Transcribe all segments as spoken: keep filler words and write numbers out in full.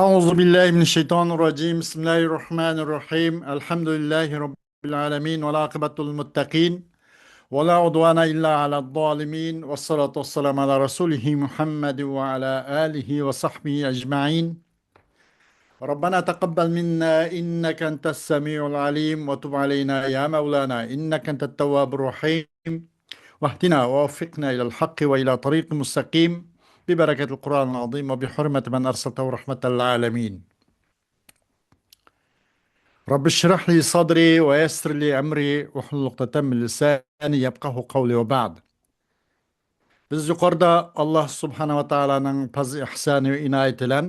أعوذ بالله من الشيطان الرجيم. بسم الله الرحمن الرحيم. الحمد لله رب العالمين، والعاقبة للمتقين، ولا عدوان إلا على الظالمين، والصلاة والسلام على رسوله محمد وعلى آله وصحبه أجمعين. ربنا تقبل منا إنك أنت السميع العليم، وتب علينا يا مولانا إنك أنت التواب الرحيم، واهدنا ووفقنا إلى الحق وإلى طريق مستقيم، ببركة القرآن العظيم وبحرمة من أرسلته رحمة للعالمين. رب اشرح لي صدري ويسر لي أمري واحلل عقدة من لساني يفقهوا قولي وبعد. بىز يۇقىرىدا ئاللاھ سۇبھانەھۇ ۋە تائالانىڭ پەزلى ئىھسانى ۋە ئىنايىتى بىلەن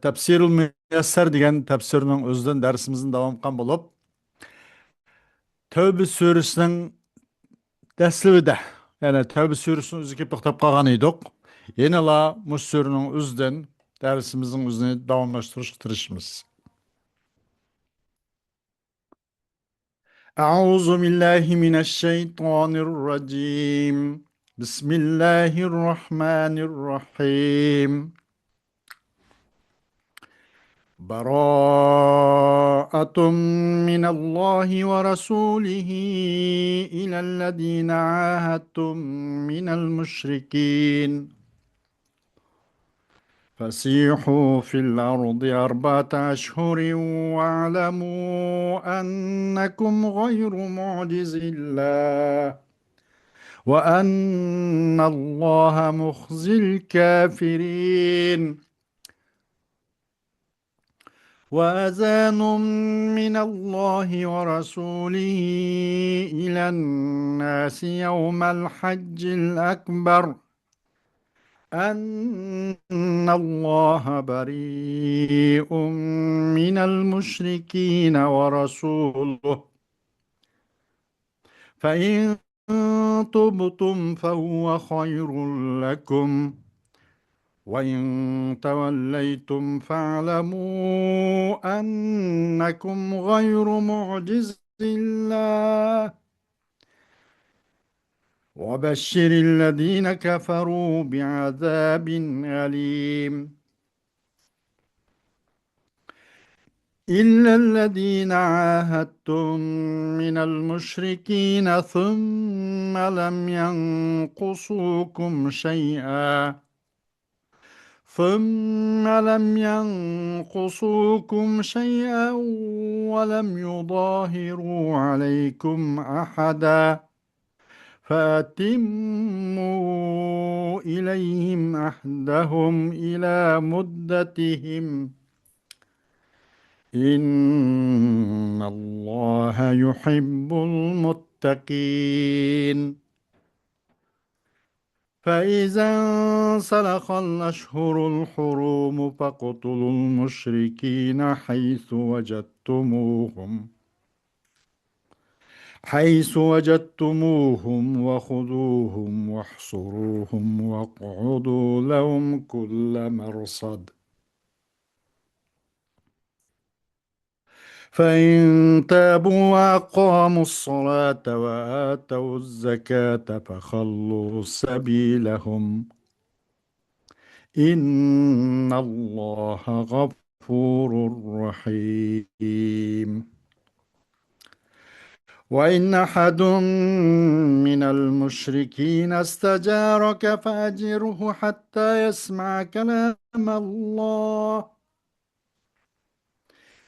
تەپسىرۇل مۇيەسسەر دېگەن تەپسىرنىڭ ئۆزىدىن دەرسىمىزنى داۋام قىلغان بولۇپ، تەۋبە سۈرىسىنىڭ دەسلىۋىدە، يەنى تەۋبە سۈرىسىنىڭ ئۆزىگە كېلىپ توختاپ قالغان ئىدۇق. يەنىلا مۇشۇ سۈرىنىڭ ئۆزىدىن دەرسىمىزنىڭ ئۆزىنى داۋاملاشتۇرۇشقا تىرىشىمىز. أعوذ بالله من الشيطان الرجيم. بسم الله الرحمن الرحيم. براءة من الله ورسوله إلى الذين عاهدتم من المشركين. فسيحوا في الأرض أربعة أشهر واعلموا أنكم غير معجز الله وأن الله مخزي الكافرين. وأذان من الله ورسوله إلى الناس يوم الحج الأكبر أن الله بريء من المشركين ورسوله، فإن تبتم فهو خير لكم، وإن توليتم فاعلموا أنكم غير معجز الله، وبشر الذين كفروا بعذاب أليم. إلا الذين عاهدتم من المشركين ثم لم ينقصوكم شيئا، ثم لم ينقصوكم شيئا ولم يظاهروا عليكم أحدا، فأتموا إليهم عهدهم إلى مدتهم، إن الله يحب المتقين. فإذا انسلخ الأشهر الحرم فاقتلوا المشركين حيث وجدتموهم، حيث وجدتموهم وخذوهم واحصروهم واقعدوا لهم كل مرصد. فإن تابوا وأقاموا الصلاة وآتوا الزكاة فخلوا سبيلهم، إن الله غفور رحيم. وإن أحد من المشركين استجارك فأجره حتى يسمع كلام الله،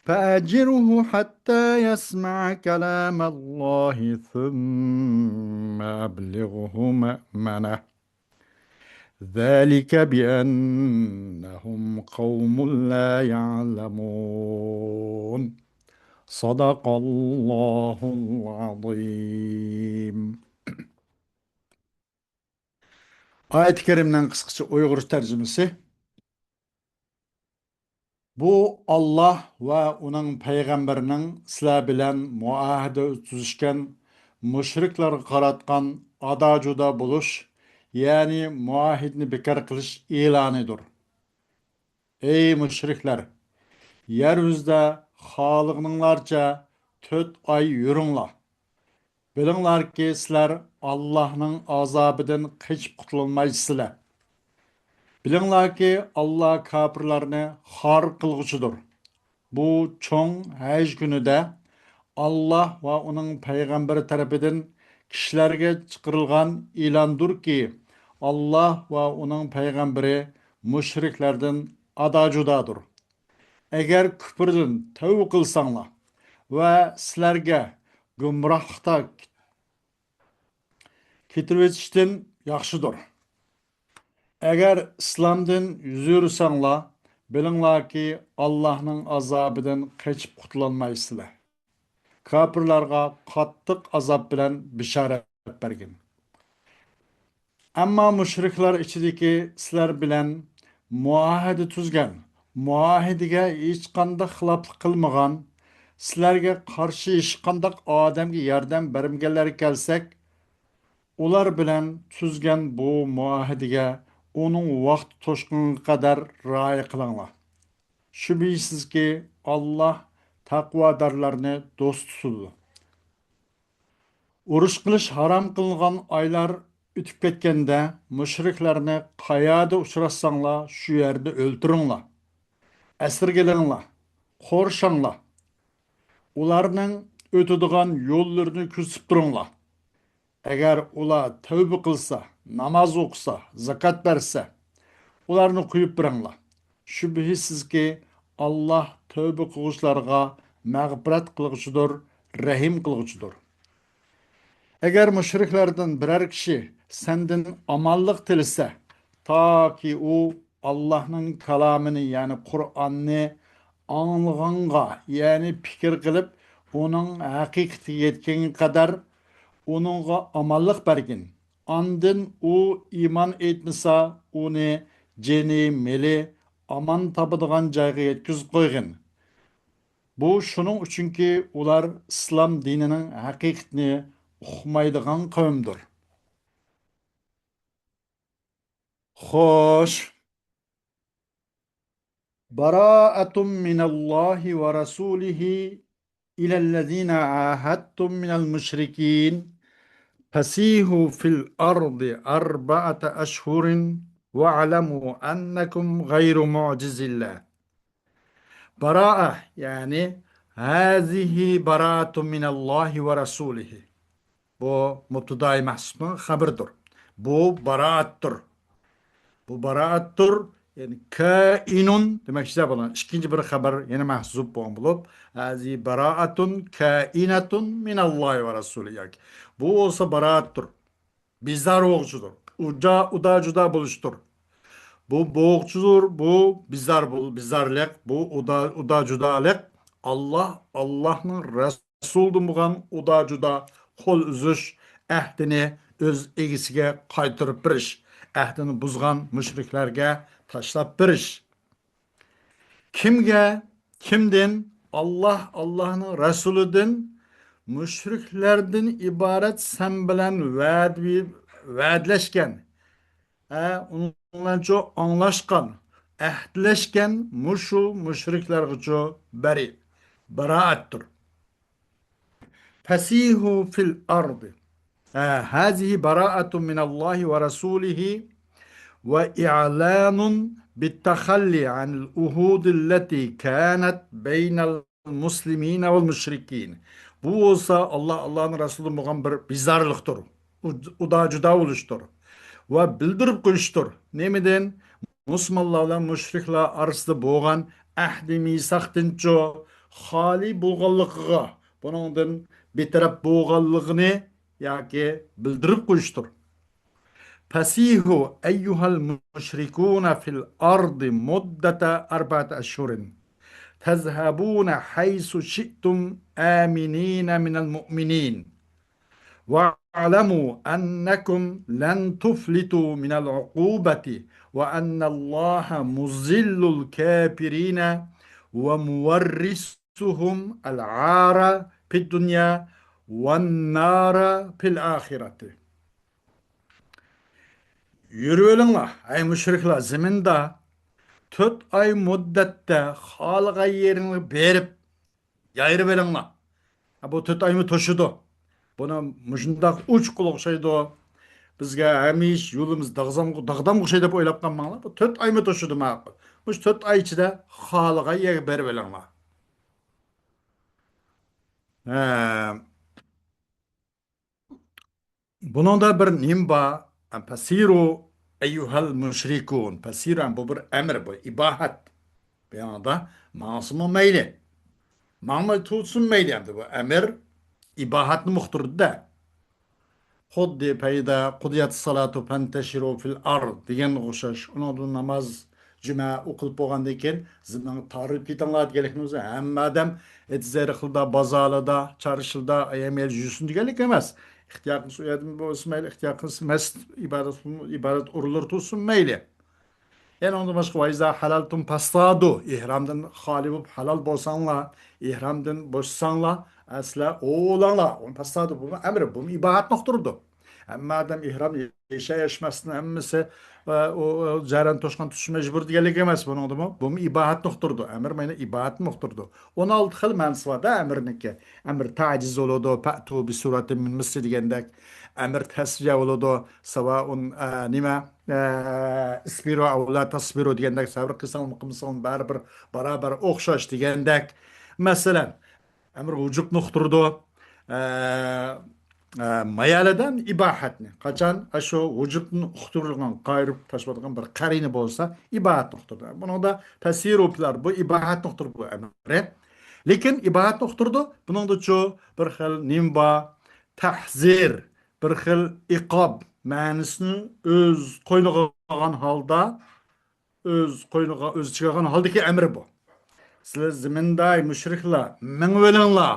فأجره حتى يسمع كلام الله ثم أبلغه مأمنه، ذلك بأنهم قوم لا يعلمون. صدق الله العظيم. ئايەت كەرىمنىڭ قىسقىچە ئۇيغۇرچە تەرجىمىسى. بۇ، ئاللاھ ۋە ئۇنىڭ پەيغەمبىرىنىڭ سىلەر بىلەن مۇئاھىدە تۈزۈشكەن مۇشرىكلارغا قاراتقان ئادا-جۇدا بولۇش، يەنى مۇئاھىدىنى بىكار قىلىش ئېلانىدۇر. ئەي مۇشرىكلار! يەر يۈزىدە خالىغىنىڭلارچە تۆت ئاي يۈرۈڭلار. بىلىڭلاركى، سىلەر ئاللاھنىڭ ئازابىدىن قېچىپ قۇتۇلالمايسىلەر. بىلىڭلاركى، ئاللا كاپىرلارنى خار قىلغۇچىدۇر. بۇ چوڭ ھەج كۈنىدە ئاللا ۋە ئۇنىڭ پەيغەمبىرى تەرىپىدىن كىشىلەرگە چىقىرىلغان ئېلاندۇركى، ئاللا ۋە ئۇنىڭ پەيغەمبىرى مۇشرىكلاردىن ئادا-جۇدادۇر. ئەگەر كۈپۈردىن تەۋبە قىلساڭلار ۋە سىلەرگە گۇمراھلىقتا كېتىۋېتىشتىن ياخشىدۇر. ئەگەر ئىسلامدىن يۈز ئۆرۈسەڭلار، بىلىڭلاركى، ئاللاھنىڭ ئازابىدىن قېچىپ قۇتۇلالمايسىلەر. كاپىرلارغا قاتتىق ئازاب بىلەن بېشارەت بەرگىن. ئەمما مۇشرىكلار ئىچىدىكى سىلەر بىلەن مۇئاھىدە تۈزگەن، مۇئاھىدىگە ھېچقانداق خىلاپلىق قىلمىغان، سىلەرگە قارشى ھېچقانداق ئادەمگە ياردەم بەرمىگەنلەرگە كەلسەك، ئۇلار بىلەن تۈزگەن بۇ مۇئاھىدىگە ئۇنىڭ ۋاقتى توشقىنىغا قەدەر رىئايە قىلىڭلار. شۈبھىسىزكى، ئاللا تەقۋادارلارنى دوست تۇتىدۇ. ئۇرۇش قىلىش ھارام قىلىنغان ئايلار ئۆتۈپ كەتكەندە، مۇشرىكلارنى قايادا ئۇچراتساڭلار، شۇ يەردە ئۆلتۈرۈڭلار، ئەسىرگە ئېلىڭلار، قورشاڭلار. ئۇلارنىڭ ئۆتىدىغان يوللىرىنى كۆزىتىپ تۇرۇڭلار. ئەگەر ئۇلار تەۋبە قىلسا، ناماز ئوقۇسا، زاكات بەرسە، ئۇلارنى قويۇپ بېرىڭلار. شۈبھىسىزكى، ئاللا تەۋبە قىلغۇچىلارغا مەغپىرەت قىلغۇچىدۇر، رەھىم قىلغۇچىدۇر. ئەگەر مۇشرىكلاردىن بىرەر كىشى سەندىن ئامانلىق تىلىسە، تاكى ئۇ ئاللاھنىڭ كالامىنى، يەنى قۇرئاننى ئاڭلىغانغا، يەنى پىكىر قىلىپ، ئۇنىڭ ھەقىقىتىگە يەتكەنگە قەدەر ئۇنىڭغا ئامانلىق بەرگىن. ئاندىن ئۇ ئىمان ئېيتمىسا، ئۇنى جېنى، مېلى ئامان تاپىدىغان جايغا يەتكۈزۈپ قويغىن. بۇ شۇنىڭ ئۈچۈنكى، ئۇلار ئىسلام دىنىنىڭ ھەقىقىتىنى ئۇقمايدىغان قەۋمدۇر. خوش. براءة من الله ورسوله إلى الذين عاهدتم من المشركين فسيحوا في الأرض أربعة أشهر واعلموا أنكم غير معجز الله. باراءە، يەنى هذه براءة من الله ورسوله. بۇ مۇبتىدائى مەھزۇپنىڭ خەبىرىدۇر. بۇ باراءەتتۇر. بۇ باراءەتتۇر. يەنى كائىنۇن دېمەكچىدە بولغان ئىككىنچى بىر خەبەر يەنە مەھزۇپ بولغان بولۇپ، هذه براءة كائنة من الله ورسوله ياكى بۇ بولسا باراءەتتۇر. بىزار بولغۇچىدۇر. ئۇدا، ئۇدا جۇدا بولۇشتۇر. بۇ بوغۇقچىدۇر، بۇ بىزار بول-، بىزارلىق، بۇ ئۇدا، ئۇدا جۇدالىق. ئاللا، ئاللانىڭ رەسۇلىدىن بولغان ئۇدا جۇدا قول ئۈزۈش ئەھدىنى ئۆز ئىگىسىگە قايتۇرۇپ بېرىش، ئەھدىنى بۇزغان مۇشرىكلارگە تاشلاپ بېرىش. كىمگە؟ كىمدىن؟ ئاللا، ئاللانىڭ رەسۇلىدىن، مۇشرىكلەردىن ئىبارەت سەن بىلەن ۋەدە-، ۋەدىلەشكەن، ھە، ئۇنىڭ بىلەنچۇ ئاڭلاشقان، ئەھدىلەشكەن مۇشۇ مۇشرىكلارغىچۇ بەرى، باراءەتتۇر. فسيحوا في الأرض. آه، هذه براءة من الله ورسوله وإعلان بالتخلي عن العهود التي كانت بين المسلمين والمشركين. بۇ بولسا ئاللا، ئاللانىڭ رەسۇلىدىن بولغان بىر بىزارلىقتۇر. ئۇ-، ئۇدا جۇدا بولۇشتۇر. ۋە بىلدۈرۈپ قويۇشتۇر. نېمىدىن؟ مۇسۇلمانلار بىلەن مۇشرىكلار ئارىسىدا بولغان ئەھدى مىساقتىنچۇ خالىي بولغانلىقىغا، بۇنىڭدىن بىتەرەپ بولغانلىقىنى ياكى بىلدۈرۈپ قويۇشتۇر. فسيحوا أيها المشركون في الأرض مدة أربعة أشهر تذهبون حيث شئتم آمنين من المؤمنين. واعلموا أنكم لن تفلتوا من العقوبة وأن الله مذل الكافرين ومورثهم العار في الدنيا والنار في الآخرة. يۈرۈۋېلىڭلار، ئەي مۇشرىكلار، زېمىندا تۆت ئاي مۇددەتتە خالىغان يېرىڭلارغا بېرىپ، يايرىۋېلىڭلار. ھە، بۇ تۆت ئايمۇ توشىدۇ. بۇنى مۇشۇنداق ئوچۇققىلا ئوخشايدۇ. بىزگە ھەمىشە يولىمىز داغدامغا، داغدامغا ئوخشايدۇ دەپ ئويلاپ قالماڭلار. بۇ تۆت ئايمۇ توشىدۇ ماقۇل. مۇشۇ تۆت ئاي ئىچىدە خالىغان يەرگە بېرىۋېلىڭلار. ھە. بۇنىڭدا بىر نېمە بار؟ فەسىرۇ ئەييۇھەل مۇشرىكۇن. فەسىرۇ، بۇ بىر ئەمر، بۇ ئىباھەت. بۇ يەردە ماڭسىمۇ مەيلى، ماڭماي تۇرسىمۇ مەيلى. ئەمدى بۇ ئەمر ئىباھەتنى ئۇقتۇرىدۇ-دە. خۇددى پەيدا قۇدىيەتىس سالاتۇ فەنتەشىرۇ فىل ئارض دېگەنگە ئوخشاش. ئۇنىڭدىن ناماز، جۈمە ئوقۇلۇپ بولغاندىن كېيىن، زېمىنغا تارىلىپ كېتىڭلار دېگەنلىكىمىز، ھەممە ئادەم ئېتىز-ئېرىقلىدا، بازارلىدا، چارشىلىدا ئايام يەر يۈرسۇن دېگەنلىك ئەمەس. ئىختىيار قىلسا ئۇ يەردىمۇ بولسا مەيلى، ئىختىيار قىلسا مەسچىت ئىبادەت، ئىبادەت ئورۇنلىرى تۇرسۇن مەيلى. يەنە ئۇنىڭدىن باشقا، ۋەئىزا ھەلەلتۇم پەستادۇ، ئېھرامدىن خالىي بولۇپ ھالال بولساڭلار، ئېھرامدىن بوشىساڭلار، ئەسلە ئوۋلاڭلار. ئۇنى پەستادۇ، بۇمۇ ئەمر، بۇمۇ ئىباھەتنى ئۇقتۇرىدۇ. ھەممە ئادەم ئېھرام ياشاياشماستىن ھەممىسى، ئە، ئۇ، ئۇ جەريان توشقان تۇتۇش مەجبۇر دېگەنلىك ئەمەس بۇنىڭدىمۇ. بۇمۇ ئىباھەتنى ئۇقتۇرىدۇ. ئەمر مانا ئىباھەتنى ئۇقتۇرىدۇ. ئون ئالتە خىل مەنىسى بار-دە ئەمرنىڭكى. ئەمر تەجىز بولىدۇ، پەتۇ بىسۇرەتىن مىن مىسلى دېگەندەك. ئەمر تەسۋىيە بولىدۇ، ساۋائۇن، ئە، نېمە، ئە، ئىسبىرۇ ئەۋ لا تەسبىرۇ دېگەندەك، سەۋر قىلساڭمۇ قىلمىساڭمۇ بەرىبىر، باراۋەر، ئوخشاش دېگەندەك. مەسىلەن، ئەمر ۋۇجۇبنى ئۇقتۇرىدۇ. ئە، ئە، مايالىدان ئىباھەتنى. قاچان ئاشۇ ۋۇجۇبنى ئۇقتۇرىدىغان، قايرىپ تاشلايدىغان بىر قەرىنە بولسا، ئىباھەتنى ئۇقتۇرىدۇ. بۇنىڭدا پەسىرۇ پىلار، بۇ ئىباھەتنى ئۇقتۇرىدۇ بۇ ئەمرى. لېكىن ئىباھەتنى ئۇقتۇرىدۇ. بۇنىڭدىچۇ بىر خىل نېمە بار؟ تەھزىر، بىر خىل ئىقاب مەنىسىنى ئۆز قوينىغا ئالغان ھالدا، ئۆز قوينىغا، ئۆز ئىچىگە ئالغان ھالدىكى ئەمرى بۇ. سىلەر زېمىنداي مۇشرىكلار، مېڭىۋېلىڭلار.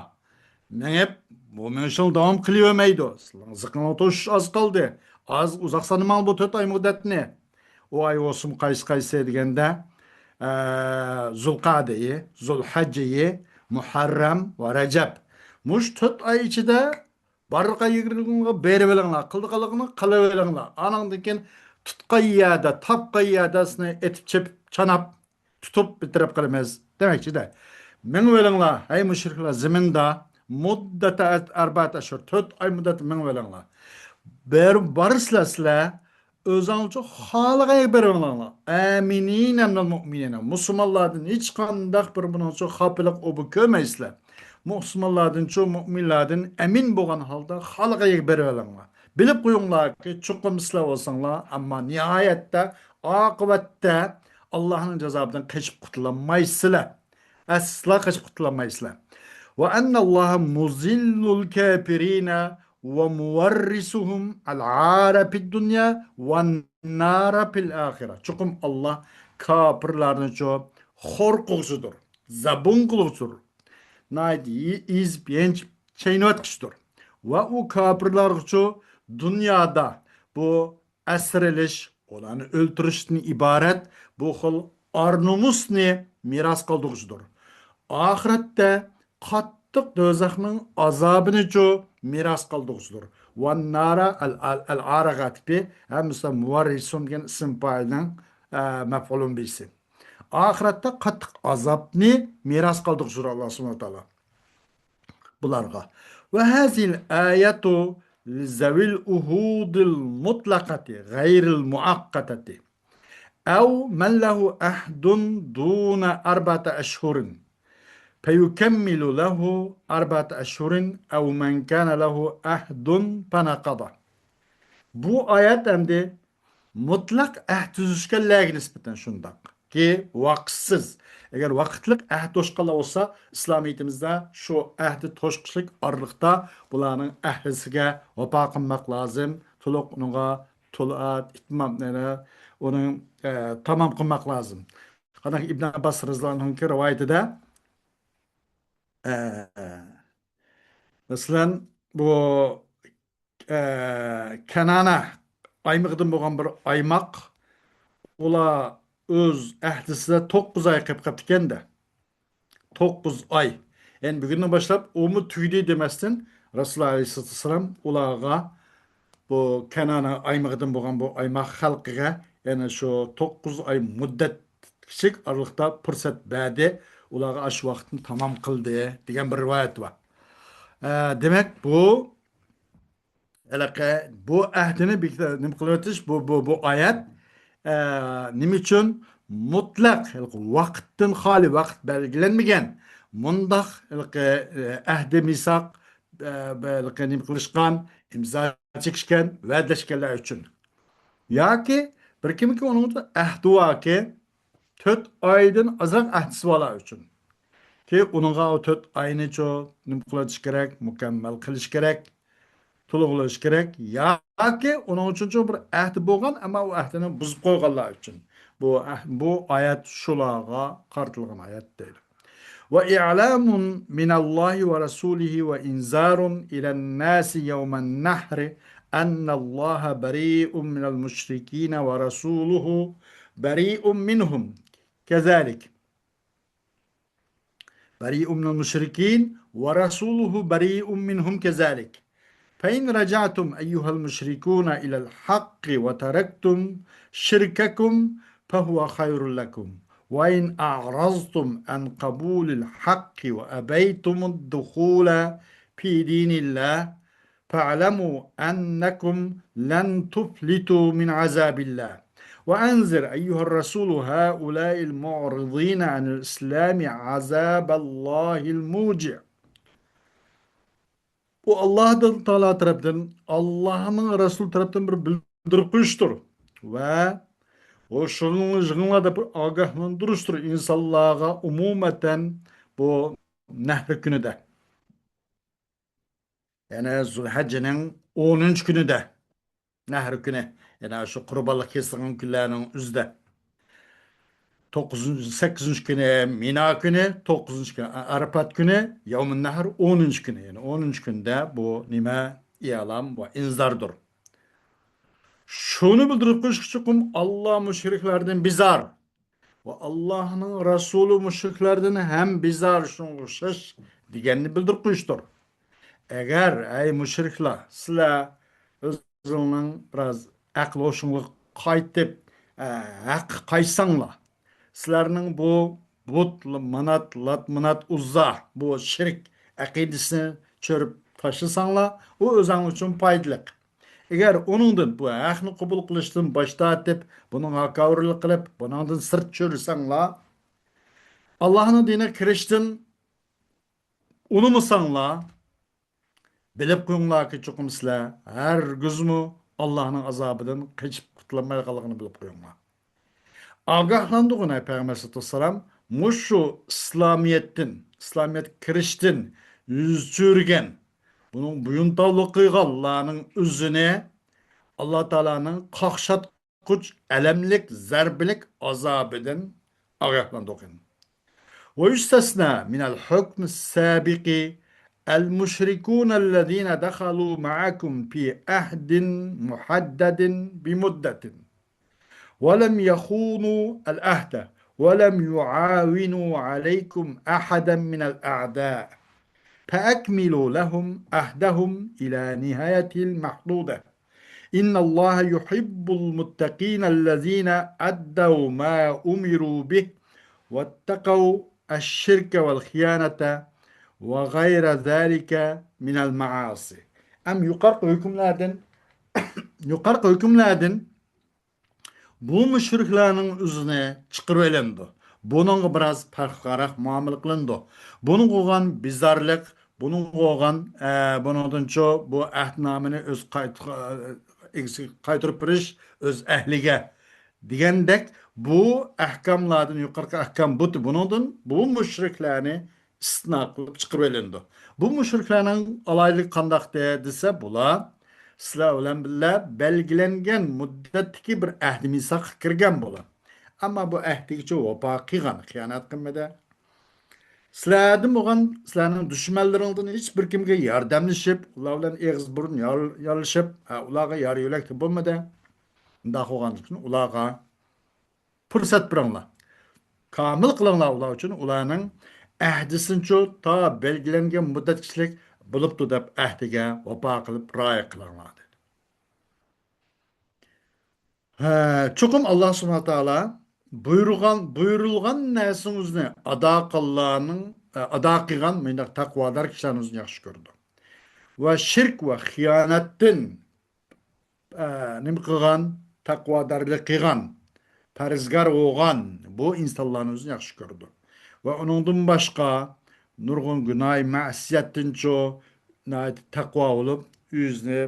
مېڭىپ، بۇ مېڭىشىڭ داۋام قىلىۋەرمەيدۇ. سىلەرنىڭ زېقىڭلار توشۇش ئاز قالدى. ئاز، ئۇزاق سانىماڭ بۇ تۆت ئاي مۇددەتنى. ئۇ ئاي بولسىمۇ قايسى قايسى دېگەندە، ئە، زۇلقەدە ئېيى، زۇلھەججە ئېيى، مۇھەررەم ۋە رەجەب. مۇشۇ تۆت ئاي ئىچىدە بارغان يېرىڭلارغا بېرىۋېلىڭلار، قىلىدىغانلىقىنى قىلىۋېلىڭلار. ئانىڭدىن كېيىن تۇتقان يەردە، تاپقان يەردە سىلەرنى ئېتىپ، چېپىپ، چاناپ، تۇتۇپ بىر تەرەپ قىلىمىز دېمەكچىدە. مېڭىۋېلىڭلار، ھەي مۇشرىكلار، زېمىندا مۇددەتە ئەربەت ئەشھۇر، تۆت ئاي مۇددەت مېڭىۋېلىڭلار. بېرىپ بارىسىلەر سىلەر، ئۆزۈڭلارچە خالىغان يەرگە بېرىۋېلىڭلار. ئامىنىنە مىنەل مۇئمىنىنە. مۇسۇلمانلاردىن ھېچقانداق بىر بۇنىڭچە خاپىلىق ئوبۇ كۆرمەيسىلەر. مۇسۇلمانلاردىنچۇ، مۇئمىنلاردىن ئەمىن بولغان ھالدا خالىغان يەرگە بېرىۋېلىڭلار. بىلىپ قويۇڭلاركى، چوقۇم سىلەر بولساڭلار، ئەمما نىھايەتتە، ئاقىۋەتتە ئاللاھنىڭ جازابىدىن قېچىپ قۇتۇلالمايسىلەر. ئەسلا قېچىپ قۇتۇلالمايسىلەر. ۋە ئەننەللاھە مۇزىللۇل كەپىرىنە ۋە مۇۋەررىسۇھۇم ئەل ئارە فىد دۇنيا ۋە نارە فىل ئاخىرە. چوقۇم ئاللا كاپىرلارنىچۇ خور قىلغۇچىدۇر، زەبۇن قىلغۇچىدۇر. ناھايىتى ئېزىپ، يەنچىپ، چەينەۋەتكۈچىدۇر. ۋە ئۇ كاپىرلارغىچۇ دۇنيادا بۇ ئەسىر ئېلىش، ئۇلارنى ئۆلتۈرۈشتىن ئىبارەت بۇ خىل ئار-نومۇسنى مىراس قالدۇرغۇچىدۇر. ئاخىرەتتە قاتتىق دوزاخنىڭ ئازابىنىچۇ مىراس قالدۇرغۇچىدۇر. ۋەننارا ئەل، ئەل، ئەل ئارەغە تىپى ھەممىسى مۇۋەررىسۇن دېگەن ئىسىم پائىلنىڭ، ئە، مەپئۇلۇن بىسى. ئاخىرەتتە قاتتىق ئازابنى مىراس قالدۇرغۇچىدۇر ئاللا سۇبھانەھۇ ۋە تائالا بۇلارغا. ۋە ھازىل ئايەتۇ لىزەۋىل ئۇھۇدىل مۇتلەقەتى غەيرىل مۇئەققەتەتى. ئەۋ مەن لەھۇ ئەھدۇن دۇنە ئەربەتە ئەشھۇرىن. فەيۇكەممىلۇ لەھۇ ئەربەتە ئەشھۇرىن ئەۋ مەن كانە لەھۇ ئەھدۇن فەنەقەدە. بۇ ئايەت ئەمدى مۇتلەق ئەھد تۈزۈشكەنلەرگە نىسبەتەن شۇنداقكى ۋاقىتسىز. ئەگەر ۋاقىتلىق ئەھد توشقانلار بولسا، ئىسلامىيىتىمىزدە شۇ ئەھدى توشقۇچىلىك ئارىلىقتا بۇلارنىڭ ئەھلىسىگە ۋاپا قىلماق لازىم. تولۇق ئۇنىڭغا تولۇق ئىتمام، يەنى ئۇنىڭ، ئە، تامام قىلماق لازىم. قانداق ئىبن ئابباس رەزىياللاھۇ ئەنھۇنىڭكى رىۋايىتىدە، ئە، مەسىلەن، بۇ، ئە، كەنانە ئايمىقىدىن بولغان بىر ئايماق، ئۇلار ئۆز ئەھدىسىدە توققۇز ئاي قېلىپ قاپتىكەن-دە. توققۇز ئاي. يەنى بۈگۈندىن باشلاپ ئۇمۇ تۈگىدى دېمەستىن، رەسۇلۇللا ئەلەيھىسسالاتۇ ۋەسسالام ئۇلارغا بۇ كەنانە ئايمىقىدىن بولغان بۇ ئايماق خەلقىگە يەنە شۇ توققۇز ئاي مۇددەت كىچىك ئارىلىقتا پۇرسەت بەردى. ئۇلارغا ئاشۇ ۋاقىتنى تامام قىلدى دېگەن بىر رىۋايەت بار. ئە، دېمەك، بۇ ھېلىقى بۇ ئەھدىنى بېكىت-، نېمە قىلىۋېتىش، بۇ، بۇ، بۇ ئايەت، ئە، نېمە ئۈچۈن مۇتلەق، ھېلىقى ۋاقىتتىن خالىي، ۋاقىت بەلگىلەنمىگەن مۇنداق ھېلىقى، ئە، ئەھدى مىساق، ئە، ھېلىقى نېمە قىلىشقان، ئىمزا چېكىشكەن، ۋەدىلەشكەنلەر ئۈچۈن. ياكى بىر كىمكى ئۇنىڭدا ئەھدى باركى، تۆت ئايدىن ئازراق ئەھدىسى بارلار ئۈچۈن. كى ئۇنىڭغا ئۇ تۆت ئاينىچۇ نېمە قىلىش كېرەك؟ مۇكەممەل قىلىش كېرەك، تولۇقلاش كېرەك. ياكى ئۇنىڭ ئۈچۈنچۇ بىر ئەھدى بولغان، ئەمما ئۇ ئەھدىنى بۇزۇپ قويغانلار ئۈچۈن. بۇ ئەھ-، بۇ ئايەت شۇلارغا قارىتىلغان ئايەت دەيدۇ. وإعلام من الله ورسوله وإنذار إلى الناس يوم النحر أن الله بريء من المشركين ورسوله بريء منهم كذلك. بريء من المشركين ورسوله بريء منهم كذلك. فإن رجعتم أيها المشركون إلى الحق وتركتم شرككم فهو خير لكم، وإن أعرضتم عن قبول الحق وأبيتم الدخول في دين الله فاعلموا أنكم لن تفلتوا من عذاب الله. وأنذر أيها الرسول هؤلاء المعرضين عن الإسلام عذاب الله الموجع. بۇ ئاللاھ تائالا تەرەپتىن، ئاللاھنىڭ رەسۇلى تەرەپتىن بىر بىلدۈرۈپ قويۇشتۇر ۋە ئۇ شۇنىڭ يىغىڭلار دەپ بىر ئاگاھلاندۇرۇشتۇر ئىنسانلارغا ئومۇمەن بۇ نەھر كۈنىدە. يەنى زۇلھەججىنىڭ ئونىنچى كۈنىدە، نەھر كۈنى، يەنى شۇ قۇربانلىق كېسىلگەن كۈنلەرنىڭ ئۆزىدە. توققۇزىنچى، سەككىزىنچى كۈنى مىنا كۈنى، توققۇزىنچى كۈنى ئارىپات كۈنى، يەۋمۇن نەھر ئونىنچى كۈنى. يەنى ئونىنچى كۈندە بۇ نېمە؟ ئىئلام ۋە ئىنزاردۇر. شۇنى بىلدۈرۈپ قويۇشقا چوقۇم ئاللاھ مۇشرىكلاردىن بىزار. ۋە ئاللاھنىڭ رەسۇلى مۇشرىكلاردىن ھەم بىزار، شۇنىڭغا ئوخشاش دېگەننى بىلدۈرۈپ قويۇشتۇر. ئەگەر، ئەي مۇشرىكلار، سىلەر ئۆزۈڭنىڭ بىراز ئەقلى ھوشۇڭلۇق قايتىپ، ئە، ھەققە قايتساڭلار، سىلەرنىڭ بۇ بۇت، مانات، لات، مانات، ئۇززا، بۇ شىرك ئەقىدىسىنى چۆرۈپ تاشلىساڭلار، ئۇ ئۆزۈڭ ئۈچۈن پايدىلىق. ئەگەر ئۇنىڭدىن، بۇ ھەقنى قوبۇل قىلىشتىن باش تارتىپ، بۇنىڭغا ھاكاۋۇرلۇق قىلىپ، بۇنىڭدىن سىرت چۆرۈسەڭلار، ئاللاھنىڭ دىنىغا كىرىشتىن ئۇنىمىساڭلار، بىلىپ قويۇڭلاركى، چوقۇم سىلەر ھەرگىزمۇ ئاللاھنىڭ ئازابىدىن قېچىپ قۇتۇلالمايدىغانلىقىنى بىلىپ قويۇڭلار. ئاگاھلاندۇرغىنى پەيغەمبەر ئەلەيھىسسالام مۇشۇ ئىسلامىيەتتىن، ئىسلامىيەتكە كىرىشتىن يۈز چۆرىگەن، بۇنىڭ بويۇنتاۋلىق قىلغانلارنىڭ ئۆزىنى ئاللا تائالانىڭ قاقشاتقۇچ ئەلەملىك زەربىلىك ئازابىدىن ئاگاھلاندۇرغىن. ويستثنى من الحكم السابق المشركون الذين دخلوا معكم في عهد محدد بمدة ولم يخونوا العهد ولم يعاونوا عليكم أحدا من الأعداء فأكملوا لهم عهدهم إلى نهاية المحدودة إن الله يحب المتقين الذين أدوا ما أمروا به واتقوا الشرك والخيانة وغير ذلك من المعاصي. ئەم يۇقارقى ھۆكۈملەردىن، يۇقارقى ھۆكۈملەردىن بۇ مۇشرىكلارنىڭ ئۆزىنى چىقىرىۋېلىندى. بۇنىڭغا بىراز پەرقلىقراق مۇئامىلە قىلىندى. بۇنىڭغا بولغان بىزارلىق، بۇنىڭغا بولغان، ئە، بۇنىڭدىنچۇ بۇ ئەھدنامىنى ئۆز قايت-، ئىگىسىگە قايتۇرۇپ بېرىش، ئۆز ئەھلىگە دېگەندەك بۇ ئەھكاملاردىن، يۇقىرىقى ئەھكام بۇ، بۇنىڭدىن بۇ مۇشرىكلارنى ئىستىسنا قىلىپ چىقىرىۋېلىنىدۇ. بۇ مۇشرىكلارنىڭ ئالاھىدىلىكى قانداق دېسە، بۇلار سىلەر بىلەن بىللە بەلگىلەنگەن مۇددەتتىكى بىر ئەھدى مىساققا كىرگەن بۇلار. ئەمما بۇ ئەھدىگىچە ۋاپا قىلغان، خىيانەت قىلمىدى. سىلەردىن بولغان، سىلەرنىڭ دۈشمەنلىرىڭدىن ھېچ بىر كىمگە ياردەملىشىپ، ئۇلار بىلەن ئېغىز بۇرۇن يار-، يارىلىشىپ، ھە، ئۇلارغا يار يۆلەك بولمىدى. ئۇنداق بولغاندىكىن ئۇلارغا پۇرسەت بېرىڭلار. كامىل قىلىڭلار ئۇلار ئۈچۈن، ئۇلارنىڭ ئەھدىسىنىچۇ تا بەلگىلەنگەن مۇددەتكىچىلىك بولۇپتۇ دەپ ئەھدىگە ۋاپا قىلىپ رىئايە قىلىڭلار دېدى. ھە، چوقۇم ئاللا سۇبھانەھۇ تائالا بۇيرۇغان، بۇيرۇلغان نەرسىڭىزنى ئادا قىلغانلارنىڭ، ئادا قىلغان مۇنداق تەقۋادار كىشىلەرنىڭ ئۆزىنى ياخشى كۆرىدۇ. ۋە شىرك ۋە خىيانەتتىن ئە، نېمە قىلغان؟ تەقۋادارلىق قىلغان، پەرھىزگار بولغان بۇ ئىنسانلارنى ئۆزىنى ياخشى كۆرىدۇ. ۋە ئۇنىڭدىن باشقا نۇرغۇن گۇناھ مەسىيەتتىنچۇ ناھايىتى تەقۋا بولۇپ، ئۆزىنى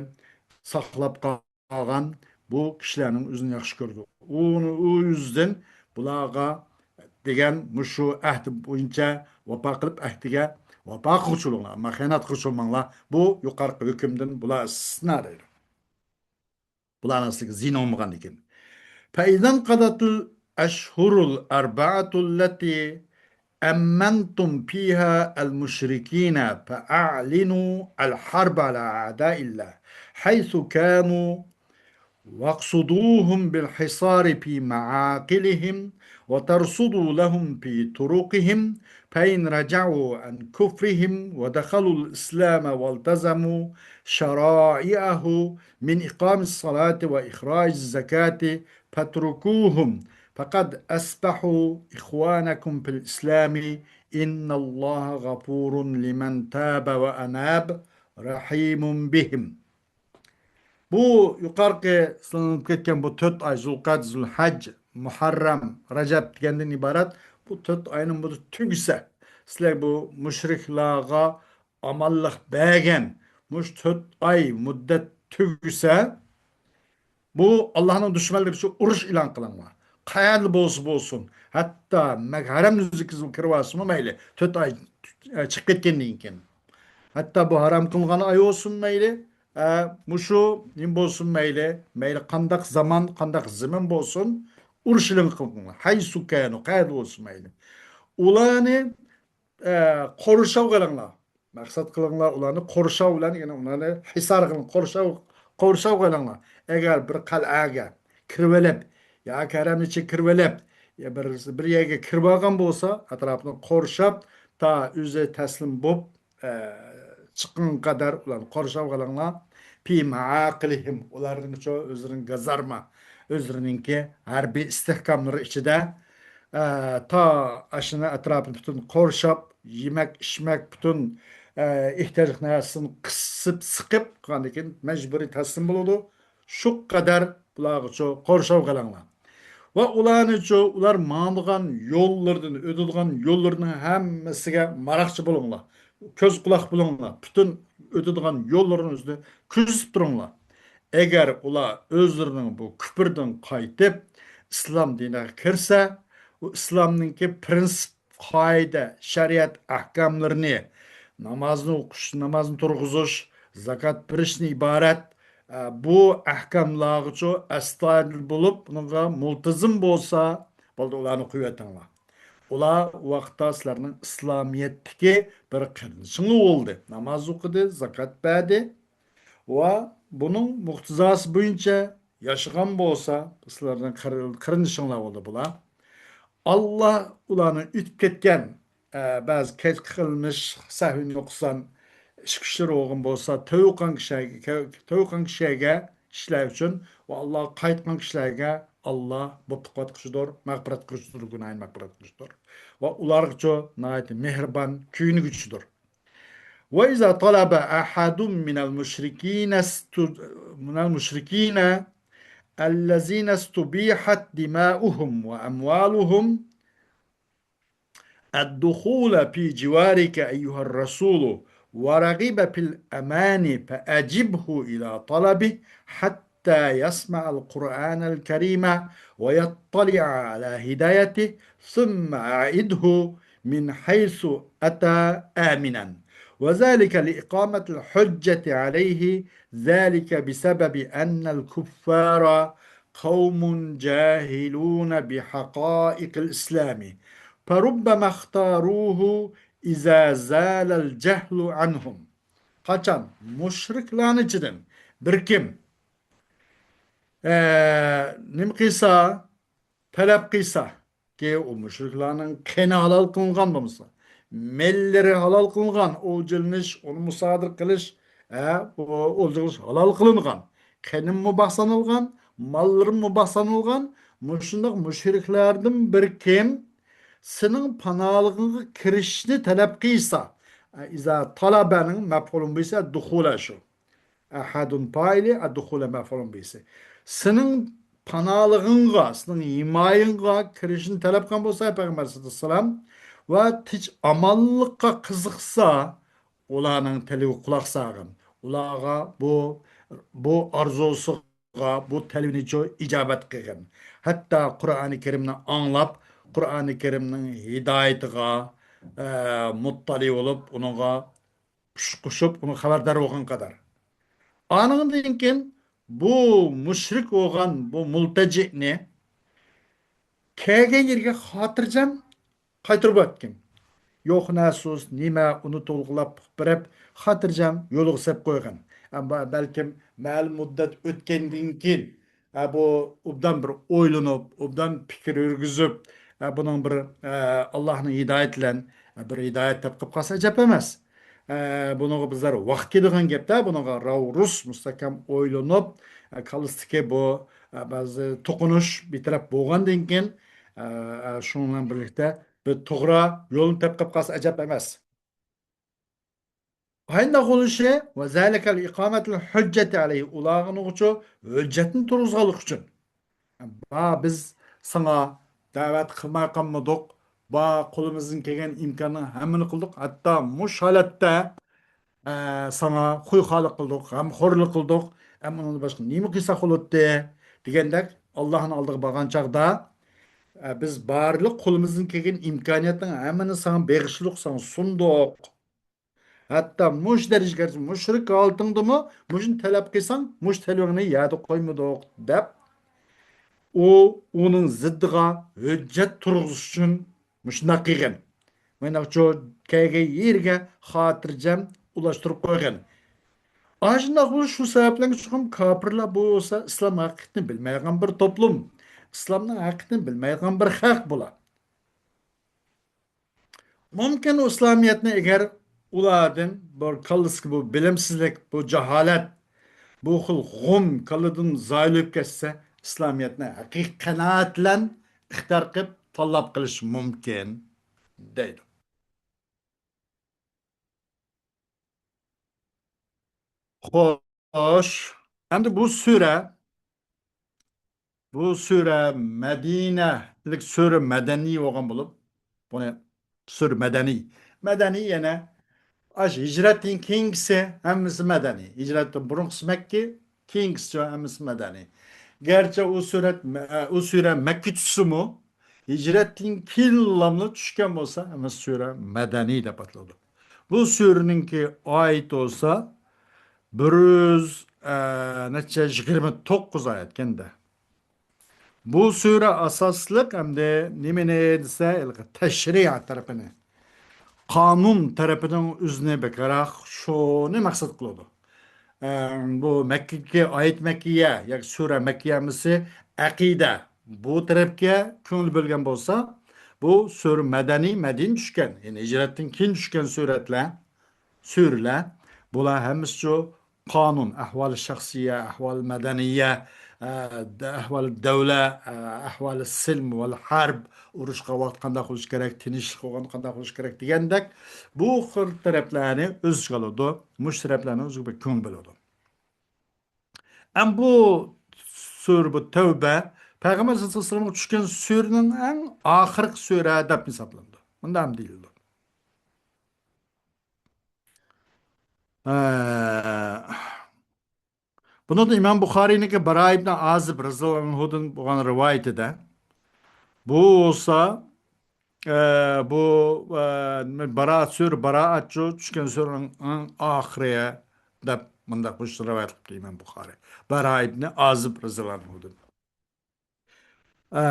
ساقلاپ قالغان بۇ كىشىلەرنىڭ ئۆزىنى ياخشى كۆرىدۇ. ئۇنى، ئۇ يۈزدىن بۇلارغا دېگەن مۇشۇ ئەھدى بويىچە ۋاپا قىلىپ، ئەھدىگە ۋاپا قىلغۇچى بولۇڭلار، ئەمما خىيانەت قىلغۇچى بولماڭلار. بۇ يۇقىرىقى ھۆكۈمدىن بۇلار ئىستىسنا دەيدۇ. بۇلارنىڭ ئىچىدىكى زىنا بولمىغاندىكىن. فإذا انقضت الأشهر الأربعة التي أمنتم فيها المشركين فأعلنوا الحرب على أعداء الله حيث كانوا واقصدوهم بالحصار في معاقلهم وترصدوا لهم في طرقهم فإن رجعوا عن كفرهم ودخلوا الإسلام والتزموا شرائعه من إقام الصلاة وإخراج الزكاة فاتركوهم فقد أصبحوا إخوانكم في الإسلام إن الله غفور لمن تاب وأناب رحيم بهم. بۇ يۇقىرىقى سانىلىپ كەتكەن بۇ تۆت ئاي، زۇلقەد، زۇلھەج، مۇھەررەم، رەجەب دېگەندىن ئىبارەت بۇ تۆت ئاينىڭ بۇ تۈگىسە، سىلەر بۇ مۇشرىكلارغا ئامانلىق بەرگەن مۇشۇ تۆت ئاي مۇددەت تۈگىسە، بۇ ئاللاھنىڭ دۈشمەنلىرى ئۈچۈن ئۇرۇش ئېلان قىلىڭلار. قەيەردە بولسا بولسۇن، ھەتتا مەك-، ھەرەمنىڭ ئۆزىگە كىرىۋالسىمۇ مەيلى، تۆت ئاي، ئە، چىقىپ كەتكەندىن كېيىن. ھەتتا بۇ ھارام قىلىنغان ئاي بولسۇن مەيلى، ئە، مۇشۇ نېمە بولسۇن مەيلى، مەيلى قانداق زامان، قانداق زېمىن بولسۇن، ئۇرۇش ئېلان قىلىڭلار. ھەيسۇ كانۇ، قەيەردە بولسۇن مەيلى. ئۇلارنى، ئە، قورشاۋغا ئېلىڭلار. مەقسەت قىلىڭلار، ئۇلارنى قورشاۋ بىلەن، يەنى ئۇلارنى ھىسار قىلىڭ، قورشاۋ، قورشاۋغا ئېلىڭلار. ئەگەر بىر قەلئەگە كىرىۋېلىپ ياكى ھەرەمنىڭ ئىچىگە كىرىۋېلىپ، يا بىر، بىر يەرگە كىرىۋالغان بولسا، ئەتراپىنى قورشاپ، تا ئۆزى تەسلىم بولۇپ، ئە، چىققان قەدەر ئۇلارنى قورشاپ قېلىڭلار. پى مەئەقىلىھىم، ئۇلارنىڭچۇ ئۆزلىرىنىڭ گازارما، ئۆزلىرىنىڭكى ھەربىي ئىستىھكاملىرى ئىچىدە، ئە، تا ئاشۇنى ئەتراپىنى پۈتۈن قورشاپ، يېمەك، ئىچمەك، پۈتۈن، ئە، ئېھتىياجلىق نەرسىسىنى قىسىپ، سىقىپ قىلغاندىن كېيىن مەجبۇرىي تەسلىم بولىدۇ. شۇ قەدەر بۇلارغىچۇ قورشاپ قېلىڭلار. ۋە ئۇلارنىچۇ، ئۇلار ماڭىدىغان يوللىرىدىن، ئۆتىدىغان يوللىرىنىڭ ھەممىسىگە ماراقچى بولۇڭلار. كۆز قۇلاق بولۇڭلار. پۈتۈن ئۆتىدىغان يوللىرىنى ئۆزىنى كۆزىتىپ تۇرۇڭلار. ئەگەر ئۇلار ئۆزلىرىنىڭ بۇ كۈپرىدىن قايتىپ، ئىسلام دىنىغا كىرسە، ئۇ ئىسلامنىڭكى پرىنسىپ، قائىدە، شەرىئەت ئەھكاملىرىنى، نامازنى ئوقۇش، نامازنى تۇرغۇزۇش، زاكات بېرىشتىن ئىبارەت، ئە، بۇ ئەھكاملارغىچۇ ئەستايىدىل بولۇپ، بۇنىڭغا مۇلتىزىم بولسا، بولدى، ئۇلارنى قويۇۋېتىڭلار. ئۇلار ئۇ ۋاقىتتا سىلەرنىڭ ئىسلامىيەتتىكى بىر قېرىندىشىڭلار بولدى. ناماز ئوقۇدى، زاكات بەردى. ۋە بۇنىڭ مۇقتىزاسى بويىچە ياشىغان بولسا، سىلەرنىڭ قېرىندىشىڭلار بولدى بۇلار. ئاللا ئۇلارنىڭ ئۆتۈپ كەتكەن، ئە، بەزى كەچ قىلمىش، سەھۋى نۇقسان ئىش كۈچلىرى بولغان بولسا، تەۋبە قىلغان كىشىلەرگە، تەۋبە قىلغان كىشىلەرگە، كىشىلەر ئۈچۈن ۋە ئاللاغا قايتقان كىشىلەرگە ئاللا بوپلۇق قىلىۋاتقۇچىدۇر، مەغپىرەت قىلغۇچىدۇر، گۇناھىنى مەغپىرەت قىلغۇچىدۇر. ۋە ئۇلارغىچۇ ناھايىتى مېھرىبان، كۆيۈنگۈچىدۇر. وإذا طلب أحد من المشركين است-، من المشركين الذين استبيحت دماؤهم وأموالهم الدخول في جوارك أيها الرسول ورغب في الأمان فأجبه إلى طلبه حتى يسمع القرآن الكريم ويطلع على هدايته ثم أعده من حيث أتى آمنا، وذلك لإقامة الحجة عليه، ذلك بسبب أن الكفار قوم جاهلون بحقائق الإسلام، فربما اختاروه إذا زال الجهل عنهم. قاچان مۇشرىكلارنىڭ ئىچىدىن بىر كىم، ئە، نېمە قىلسا، تەلەپ قىلسا، كى ئۇ مۇشرىكلارنىڭ قېنى ھالال قىلىنغان بولمىسا، ماللىرى ھالال قىلىنغان، ئولجىلىنىش، ئۇنى مۇسادىرە قىلىش، ھە، ئۇ ئولجىلىنىش ھالال قىلىنغان، قېنىمۇ مۇباھ سانالغان، ماللىرىمۇ مۇباھ سانالغان، مۇشۇنداق مۇشرىكلاردىن بىر كىم سېنىڭ پاناھلىقىڭغا كىرىشنى تەلەپ قىلسا، ئىزا تالابەنىڭ مەپئۇلى بولسا دۇخۇلە شۇ. ئەھەدۇن پائىلى، ئەدخۇلە مەفئۇلۇن بىھىسى. سېنىڭ پاناھلىقىڭغا، سېنىڭ ھىمايەڭگە كىرىشنى تەلەپ قىلغان بولسا پەيغەمبەر ئەلەيھىسسالام ۋە تىنچ ئامانلىققا قىزىقسا، ئۇلارنىڭ تەلىپىگە قۇلاق سالغىن. ئۇلارغا بۇ، بۇ ئارزۇسىغا، بۇ تەلىپىنى چو-، ئىجابەت قىلغىن. ھەتتا قۇرئانى كەرىمنى ئاڭلاپ، قۇرئانى كەرىمنىڭ ھىدايىتىغا، ئە، مۇتتەلى بولۇپ، ئۇنىڭغا كۈچ قوشۇپ، ئۇنىڭ خەۋەردار بولغان قەدەر. ئانىڭدىن كېيىن بۇ مۇشرىك بولغان بۇ مۇلتەجىنى كەلگەن يېرىگە خاتىرجەم قايتۇرۇپ ئەتكىن. يوق نەرسىز، نېمە، ئۇنى تولغىلاپ بېرىپ، خاتىرجەم يولىغا سېلىپ قويغىن. ئەمما بەلكىم مەلۇم مۇددەت ئۆتكەندىن كېيىن، ئە، بۇ ئوبدان بىر ئويلىنىپ، ئوبدان پىكىر يۈرگۈزۈپ، ئە، بۇنىڭ بىر، ئە، ئاللاھنىڭ ھىدايىتى بىلەن، ئە، بىر ھىدايەت تېپىپ قالسا ئەجەب ئەمەس. ئە، بۇنىڭغا بىزلەر ۋاقىت كېتىدىغان گەپتە، بۇنىڭغا راۋۇرۇس مۇستەھكەم ئويلىنىپ، ئە، كاللىسىدىكى بۇ، ئە، بەزى توقۇنۇش بىتەرەپ بولغاندىن كېيىن، ئە، ئە، شۇنىڭ بىلەن بىرلىكتە بىر توغرا يولنى تېپىپ قالسا ئەجەب ئەمەس. قانداق بولۇشى؟ ۋە زالىكە لىئىقامەتىل ھۈججەتى ئەلەيھى، ئۇلارغا نوغۇچۇ ھۆججەتنى تۇرغۇزغانلىق ئۈچۈن. با، بىز ساڭا دەۋەت قىلماي قالمىدۇق. با، قولىمىزدىن كەلگەن ئىمكاننىڭ ھەممىنى قىلدۇق. ھەتتا مۇشۇ ھالەتتە، ئە، ساڭا خۇيخارلىق قىلدۇق، غەمخورلۇق قىلدۇق. ئەمما ئۇنىڭدىن باشقا نېمە قىلساق بولاتتى؟ دېگەندەك، ئاللاھنىڭ ئالدىغا بارغان چاغدا، ئە، بىز بارلىق قولىمىزدىن كەلگەن ئىمكانىيەتنىڭ ھەممىنى ساڭا بېغىشلىدۇق، ساڭا سۇندۇق. ھەتتا مۇشۇ دەرىجىگە كەلسە، مۇشرىك ھالىتىڭدىمۇ مۇشۇنى تەلەپ قىلساڭ، مۇشۇ تەلىپىڭنى يەردە قويمىدۇق، دەپ، ئۇ، ئۇنىڭ زىددىغا ھۆججەت تۇرغۇزۇش ئۈچۈن مۇشۇنداق قىلغان. مانداق چو-، كەلگەن يېرىگە خاتىرجەم ئۇلاشتۇرۇپ قويغان. ئاشۇنداق بولۇش شۇ سەۋەبلەن چوقۇم كاپىرلار بولسا ئىسلام ھەقىقىتىنى بىلمەيدىغان بىر توپلۇم، ئىسلامنىڭ ھەقىقىتىنى بىلمەيدىغان بىر خەق بۇلار. مۇمكىن، ئۇ ئىسلامىيەتنى ئەگەر ئۇلاردىن بۇ كاللىسىدىكى بۇ بىلىمسىزلىك، بۇ جاھالەت، بۇ خىل غۇم كاللىدىن زايىل بولۇپ كەتسە، ئىسلامىيەتنى ھەقىقىي قانائەت بىلەن ئىختىيار قىلىپ تاللاپ قىلىشى مۇمكىن، دەيدۇ. خوش. ئەمدى بۇ سۈرە، بۇ سۈرە مەدىنەلىك سۈرە مەدەنىي بولغان بولۇپ، بۇنى سۈرە مەدەنىي. مەدەنىي يەنە ئاشۇ ھىجرەتتىن كېيىنكىسى ھەممىسى مەدەنىي. ھىجرەتتىن بۇرۇنقىسى مەككى، كېيىنكىسى ھەممىسى مەدەنىي. گەرچە ئۇ سۈرەت، ئۇ سۈرە مەككە چۈشسىمۇ، ھىجرەتتىن كېيىنلاملا چۈشكەن بولسا، ھەممىسى سۈرە مەدەنىي دەپ ئاتىلىدۇ. بۇ سۈرىنىڭكى ئايىتى بولسا، بىر يۈز، ئە، نەچچە، يىگىرمە توققۇز ئايەتكەندە. بۇ سۈرە ئاساسلىق ئەمدى نېمىنى دېسە، ھېلىقى تەشرىئات تەرىپىنى، قانۇن تەرىپىنىڭ ئۆزىنى بەكرەك شۇنى مەقسەت قىلىدۇ. ئە، بۇ مەككىگە، ئايەت مەككىيە ياكى سۈرە مەككىيە ئەمەسى ئەقىدە بۇ تەرەپكە كۆڭۈل بۆلگەن بولسا، بۇ سۈرە مەدەنىي، مەدىنە چۈشكەن، يەنى ھىجرەتتىن كېيىن چۈشكەن سۈرەتلەر، سۈرىلەر، بۇلار ھەممىسى شۇ قانۇن، ئەھۋالى شەخسىيە، ئەھۋالى مەدەنىيە، ئە، ئەھۋالى دەۋلە، ئە، ئەھۋالى سىلم ۋەل ھەرب، ئۇرۇشقا ۋاقىت قانداق بولۇش كېرەك، تىنچلىق بولغاندا قانداق بولۇش كېرەك دېگەندەك، بۇ خىل تەرەپلەرنى ئۆز ئىچىگە ئالىدۇ، مۇشۇ تەرەپلەرنى ئۆزىگە بەك كۆڭۈل بۆلىدۇ. ئەم بۇ سۈرە، بۇ تەۋبە، پەيغەمبەر سەللەللاھۇ ئەلەيھى ۋەسەللەمگە چۈشكەن سۈرىنىڭ ئەڭ ئاخىرقى سۈرە دەپ ھېسابلىنىدۇ. مۇنداق دېيىلىدۇ. ئە، بۇنىڭدا ئىمام بۇخارىينىڭكى باراء ئىبنى ئازىب رەزىياللاھۇ ئەنھۇدىن بولغان رىۋايىتىدە، بۇ بولسا، ئە، بۇ، ئە، نېمە، باراءەت سۈرە، باراءەت چۈشكەن سۈرىنىڭ ئەڭ ئاخىرى دەپ مۇنداق بۇ رىۋايەت قىلىپتۇ ئىمام بۇخارىي. باراء ئىبنى ئازىب رەزىياللاھۇ ئەنھۇدىن. ئە،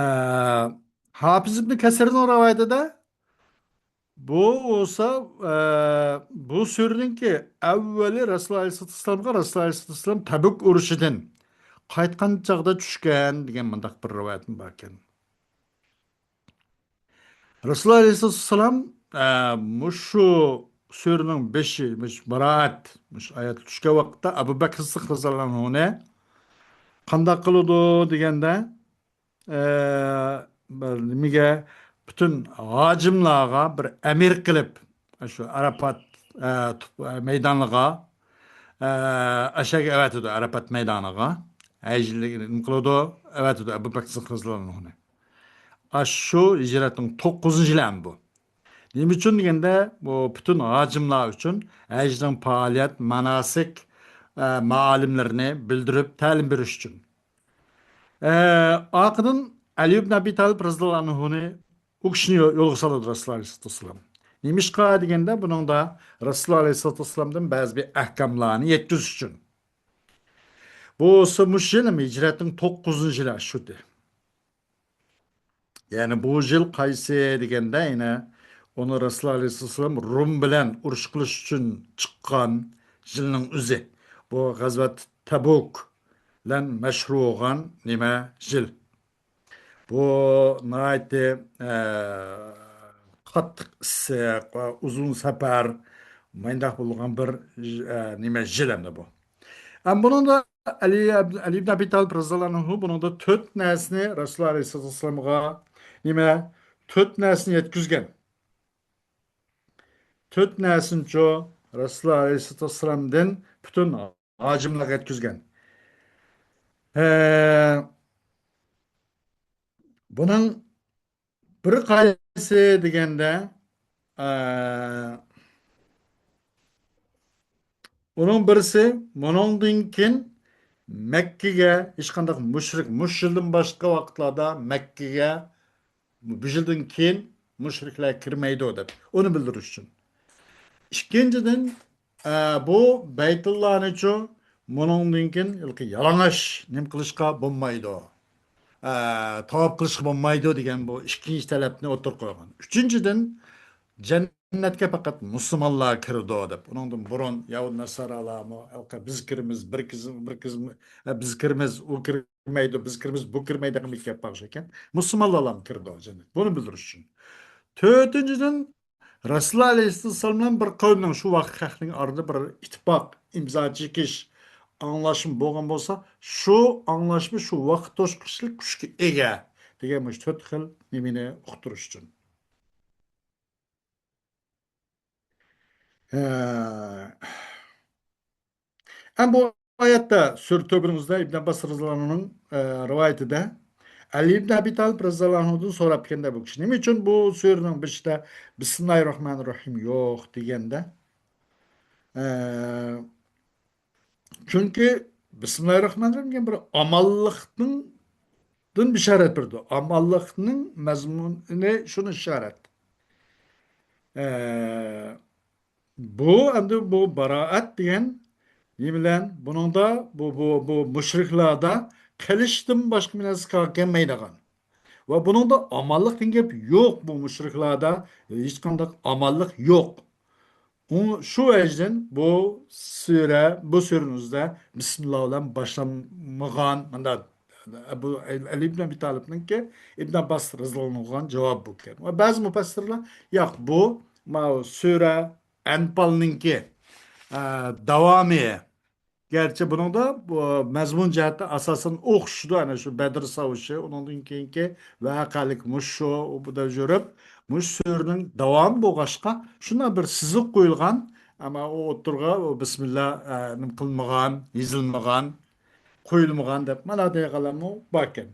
ھاپىز ئىبنى كەسىرنىڭ رىۋايىتىدە بۇ بولسا، ئە، بۇ سۈرىنىڭكى ئەۋۋەلى رەسۇلۇللاھ ئەلەيھىسسالاتۇ ۋەسسالامغا، رەسۇلۇللاھ ئەلەيھىسسالاتۇ ۋەسسالام تەبۈك ئۇرۇشىدىن قايتقان چاغدا چۈشكەن دېگەن مۇنداق بىر رىۋايەتمۇ باركەن. رەسۇلۇللاھ ئەلەيھىسسالام، ئە، مۇشۇ سۈرىنىڭ بېشى، مۇشۇ باراءەت، مۇشۇ ئايەت چۈشكەن ۋاقىتتا ئەبۇ بەكرى سىددىق رەزىياللاھۇ ئەنھۇنى قانداق قىلىدۇ دېگەندە، ئە، بىر نېمىگە، پۈتۈن ھاجىملارغا بىر ئەمىر قىلىپ، شۇ ئارافات، ئە، تۇپ-، ئە، مەيدانىغا، ئە، ئەشەگە ئەۋەتىدۇ، ئەرەپات مەيدانىغا. ھەجلىك نېمە قىلىدۇ؟ ئەۋەتىدۇ ئەبۇ بەكرى سىددىق رەزىياللاھۇ ئەنھۇنى. ئاشۇ ھىجرەتنىڭ توققۇزىنچى يىلى ھەم بۇ. نېمە ئۈچۈن دېگەندە، بۇ پۈتۈن ھاجىملار ئۈچۈن ھەجنىڭ پائالىيەت، ماناسىك، ئە، مائالىملىرىنى بىلدۈرۈپ، تەلىم بېرىش ئۈچۈن. ئە، ئارقىدىن ئەلى ئىبن ئەبى تالىپ رەزىياللاھۇ ئەنھۇنى، ئۇ كىشىنى يو-، يولغا سالىدۇ رەسۇلۇللاھ ئەلەيھىسسالاتۇ ۋەسسالام. نېمىشقا دېگەندە، بۇنىڭدا رەسۇلۇللاھ ئەلەيھىسسالاتۇ ۋەسسالامدىن بەزى بىر ئەھكاملارنى يەتكۈزۈش ئۈچۈن. بۇ بولسا مۇشۇ يىل ھىجرەتنىڭ توققۇزىنچى يىلى شۇدى. يەنى بۇ يىل قايسى دېگەندە، يەنە ئۇنى رەسۇلۇللاھ ئەلەيھىسسالام رۇم بىلەن ئۇرۇش قىلىش ئۈچۈن چىققان يىلنىڭ ئۆزى. بۇ غەزۋەت تەبۇك بىلەن مەشھۇر بولغان نېمە يىل. بۇ ناھايىتى، ئە، قاتتىق ئىسسىق ۋە ئۇزۇن سەپەر، مۇنداق بولغان بىر، ئە، نېمە يىل ئەمدى بۇ. ئەم بۇنىڭدا ئەلى، ئەلى ئىبن ئەبى تالىپ رەزىياللاھۇ ئەنھۇ بۇنىڭدا تۆت نەرسىنى رەسۇلۇللاھ ئەلەيھىسسالامغا، نېمە، تۆت نەرسىنى يەتكۈزگەن. تۆت نەرسىنىچۇ رەسۇلۇللاھ ئەلەيھىسسالامدىن پۈتۈن ھاجىملارغا يەتكۈزگەن. ھە، بۇنىڭ بىر قايسى دېگەندە، ئە، ئۇنىڭ بىرسى، بۇنىڭدىن كېيىن مەككىگە ھېچقانداق مۇشرىك، مۇشۇ يىلدىن باشقا ۋاقىتلاردا مەككىگە بۇ يىلدىن كېيىن مۇشرىكلار كىرمەيدۇ دەپ، ئۇنى بىلدۈرۈش ئۈچۈن. ئىككىنچىدىن، ئە، بۇ بەيتۇللانىچۇ بۇنىڭدىن كېيىن ھېلىقى يالىڭاچ نېمە قىلىشقا بولمايدۇ. ئە، تاۋاپ قىلىشقا بولمايدۇ دېگەن بۇ ئىككىنچى تەلەپنى ئوتتۇرىغا قويغان. ئۈچىنچىدىن، جەننەتكە پەقەت مۇسۇلمانلار كىرىدۇ دەپ. ئۇنىڭدىن بۇرۇن يەھۇد ناسارالارمۇ، ھېلىقى بىز كىرىمىز، بىر كىز-، بىر كىز-، ئە، بىز كىرىمىز، ئۇ كىرمەيدۇ، بىز كىرىمىز، بۇ كىرمەيدۇ دېگەن بىر گەپ بار ئىكەن. مۇسۇلمانلارلا كىرىدۇ جەننەت. بۇنى بىلدۈرۈش ئۈچۈن. تۆتىنچىدىن، رەسۇلۇللاھ ئەلەيھىسسالام بىلەن بىر قەۋمنىڭ، شۇ ۋاقىت خەقنىڭ ئارىدا بىر ئىتتىپاق، ئىمزا چېكىش، ئاڭلاشما بولغان بولسا، شۇ ئاڭلاشما شۇ ۋاقىت توشقۇچىلىق كۈچكە ئىگە دېگەن مۇشۇ تۆت خىل نېمىنى ئۇقتۇرۇش ئۈچۈن. ھە. ئەم بۇ ئايەتتە سۈرە تەۋبىنىڭ ئۆزىدە ئىبن ئابباس رەزىياللاھۇ ئەنھۇنىڭ، ئە، رىۋايىتىدە ئەلى ئىبن ئەبى تالىپ رەزىياللاھۇ ئەنھۇدىن سوراپتىكەن-دە بۇ كىشى. نېمە ئۈچۈن بۇ سۈرىنىڭ بېشىدا بىسمىللاھىر راھمانىر راھىم يوق دېگەندە، ئە، چۈنكى بىسمىللاھىر راھمانىر راھىم دېگەن بىر ئامانلىقنىڭ، دىن بېشارەت بېرىدۇ. ئامانلىقنىڭ مەزمۇنى شۇنى ئىشارەت. ئە، بۇ ئەمدى بۇ بارائەت دېگەن نېمە بىلەن؟ بۇنىڭدا بۇ، بۇ، بۇ مۇشرىكلاردا قېلىشتىن باشقا بىر نەرسە كەلمەيدىغان. ۋە بۇنىڭدا ئامانلىق دېگەن گەپ يوق بۇ مۇشرىكلاردا، ھېچقانداق ئامانلىق يوق. ئۇ، شۇ ۋەجدىن بۇ سۈرە، بۇ سۈرىنىڭ ئۆزىدە بىسمىللا بىلەن باشلانمىغان، مۇنداق، بۇ ئەلى ئىبن ئەبى تالىپنىڭكى ئىبن ئابباس رەزىياللاھۇ ئەنھۇغا جاۋاب بولغان. ۋە بەزى مۇپەسسىرلەر، ياق، بۇ، ماۋۇ سۈرە ئەنپالنىڭكى، ئە، داۋامى. گەرچە بۇنىڭدا بۇ مەزمۇن جەھەتتە ئاساسەن ئوخشىشىدۇ، ئەنە شۇ بەدر ساۋۇشى، ئۇنىڭدىن كېيىنكى ۋەقەلىك مۇشۇ، ئۇ بۇدا يۈرۈپ، مۇشۇ سۈرىنىڭ داۋامى بولغاچقا، شۇنداق بىر سىزىق قويۇلغان، ئەمما ئۇ ئوتتۇرىغا ئۇ بىسمىللا، ئە، نېمە قىلمىغان، يېزىلمىغان، قويۇلمىغان دەپ مانا دېگەنلەرمۇ باركەن.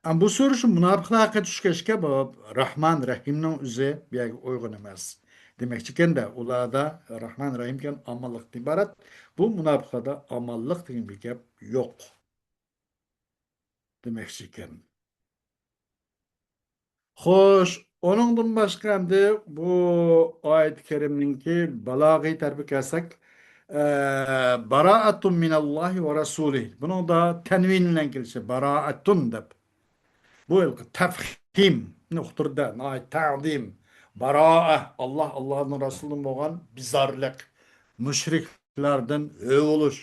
ئەمما بۇ سۈرە شۇ مۇناپىقلار ھەققىدە چۈشكەچكە، بۇ راھمان، رەھىمنىڭ ئۆزى بۇ يەرگە ئۇيغۇن ئەمەس دېمەكچىكەن-دە. ئۇلاردا راھمان، رەھىم دېگەن ئامانلىقتىن ئىبارەت. بۇ مۇناپىقلاردا ئامانلىق دېگەن بىر گەپ يوق دېمەكچىكەن. خوش، ئۇنىڭدىن باشقا ئەمدى بۇ ئايەت كەرىمنىڭكى بالاغىي تەرىپىگە كەلسەك، ئە، باراءەتۇن مىنەللاھى ۋە رەسۇلىھ. بۇنىڭدا تەنۋىن بىلەن كېلىشى، باراءەتۇن دەپ. بۇ ھېلىقى تەفخىمنى ئۇقتۇرىدۇ، ناھايىتى تەزىم. باراءە، ئاللا، ئاللانىڭ رەسۇلىدىن بولغان بىزارلىق، مۇشرىكلاردىن ھۆ بولۇش،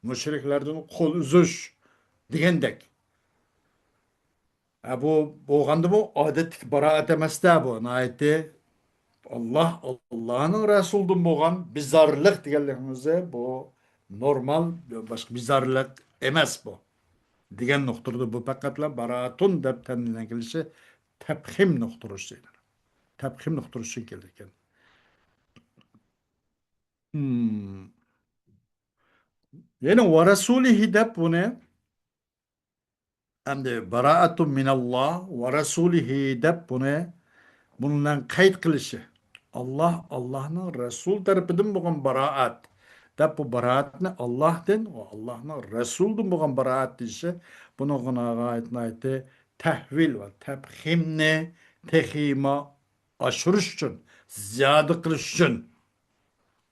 مۇشرىكلاردىن قول ئۈزۈش دېگەندەك. ھە، بۇ بولغاندىمۇ ئادەتتىكى باراءەت ئەمەس-دە بۇ. ناھايىتى ئاللا، ئاللانىڭ رەسۇلىدىن بولغان بىزارلىق دېگەنلىكىمىزدە بۇ نورمال، باشقا بىزارلىق ئەمەس بۇ. دېگەن نۇقتىدا بۇ پەقەتلا باراءەتۇن دەپ تەنۋىن بىلەن كېلىشى تەپخىم نۇقتىدا ئۇقتۇرۇش. تەپخىم نۇقتىدا ئۇقتۇرۇش ئۈچۈن كېلىدىكەن. مم. يەنى ۋە رەسۇلىھى دەپ بۇنى، ئەمدى بارائەتۇ مىنەللاھ ۋە رەسۇلىھى دەپ بۇنى، بۇنىڭ بىلەن قەيت قىلىشى. ئاللاھ، ئاللاھنىڭ رەسۇلى تەرىپىدىن بولغان باراءەت دەپ، بۇ باراءەتنى ئاللاھتىن ۋە ئاللاھنىڭ رەسۇلىدىن بولغان باراءەت دېيىشى، بۇنىڭغا ناھايىتى، ناھايىتى تەھۋىل ۋە تەپخىمنى تېخىمۇ ئاشۇرۇش ئۈچۈن، زىيادە قىلىش ئۈچۈن.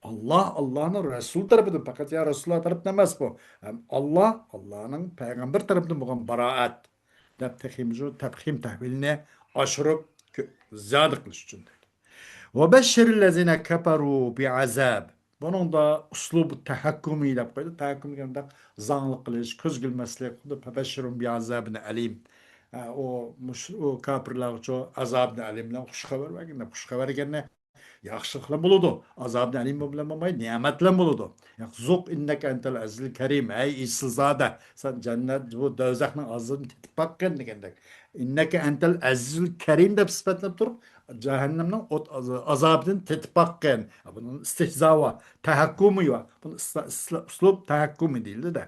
ئاللاھ، ئاللاھنىڭ رەسۇلى تەرىپىدىن، پەقەت يا رەسۇللار تەرىپىدىن ئەمەس بۇ. ھەم ئاللاھ، ئاللاھنىڭ پەيغەمبىرى تەرىپىدىن بولغان باراءەت دەپ تېخىمۇ شۇ تەپخىم تەھۋىلنى ئاشۇرۇپ، كۆ-، زىيادە قىلىش ئۈچۈن دەيدۇ. ۋە بەششىرىللەزىنە كەپەرۇ بىئازاب. بۇنىڭدا ئۇسلۇب تەھەككۇمى دەپ قويدى. تەھەككۇم دېگەندە زاڭلىق قىلىش، كۆزگە ئىلماسلىق، خۇددى فەبەششىرھۇم بىئازابىن ئەلىم. ئە، ئۇ مۇش-، ئۇ كاپىرلارغىچۇ ئازابىن ئەلىم بىلەن خۇش خەۋەر بەرگەندە، خۇش خەۋەر دېگەندە ياخشىلىق بىلەن بولىدۇ. ئازابىن ئەلىم بىلەن بولماي، نېمەت بىلەن بولىدۇ. يا، زۇق ئىننەكە ئەنتەل ئەزىزۇل كەرىم، ئەي ئېسىلزادە، سەن جەننەت، بۇ دوزاخنىڭ ئازابىنى تېتىپ باققىن دېگەندەك. ئىننەكە ئەنتەل ئەزىزۇل كەرىم دەپ سۈپەتلەپ تۇرۇپ، جەھەننەمنىڭ ئوت ئاز-، ئازابىدىن تېتىپ باققىن. بۇنىڭ ئىستىھزا بار، تەھەككۇمى بار. بۇنى ئىسلا-، ئىسلا-، ئۇسلۇب تەھەككۇمى دېيىلدى-دە.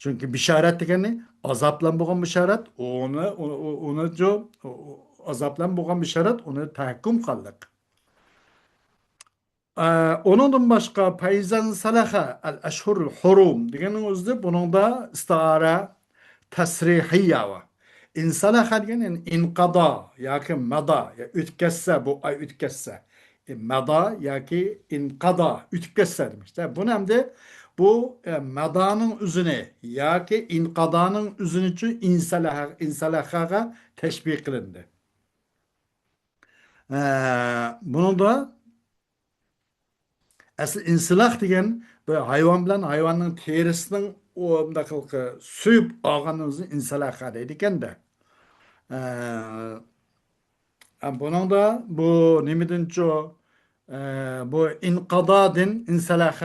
چۈنكى بىشارەت دېگەننى ئازاب بىلەن بولغان بىشارەت، ئۇنى، ئۇ-، ئۇ-، ئۇنى جو-، ئۇ-، ئۇ-، ئازاب بىلەن بولغان بىشارەت، ئۇنى تەھەككۇم قىلدۇق. ئە، ئۇنىڭدىن باشقا، فەئىزەن سەلەخە ئەل ئەشھۇرۇل ھۇرۇم دېگەننىڭ ئۆزىدە بۇنىڭدا ئىستىئارە تەسرىھىيە بار. ئىنسەلەخە دېگەن، يەنى ئىنقادا ياكى مادا، يا ئۆتۈپ كەتسە، بۇ ئاي ئۆتۈپ كەتسە. ئە، مادا ياكى ئىنقادا، ئۆتۈپ كەتسە دېمەكتە. بۇنى ئەمدى بۇ، ئە، مادانىڭ ئۆزىنى ياكى ئىنقادانىڭ ئۆزىنىچۇ ئىنسەلەخە، ئىنسەلەخەگە تەشبىھ قىلىندى. ئە، بۇنىڭدا ئەسلى ئىنسىلاخ دېگەن بىر ھايۋان بىلەن ھايۋاننىڭ تېرىسىنىڭ ئۇ مۇنداق قىلىپ سۆيۈپ ئالغىنىمىزنى ئىنسىلاخ دەيدىكەن-دە. ئە، ئە، بۇنىڭدا بۇ نېمىدىنچۇ، ئە، بۇ ئىنقادادىن ئىنسىلاخ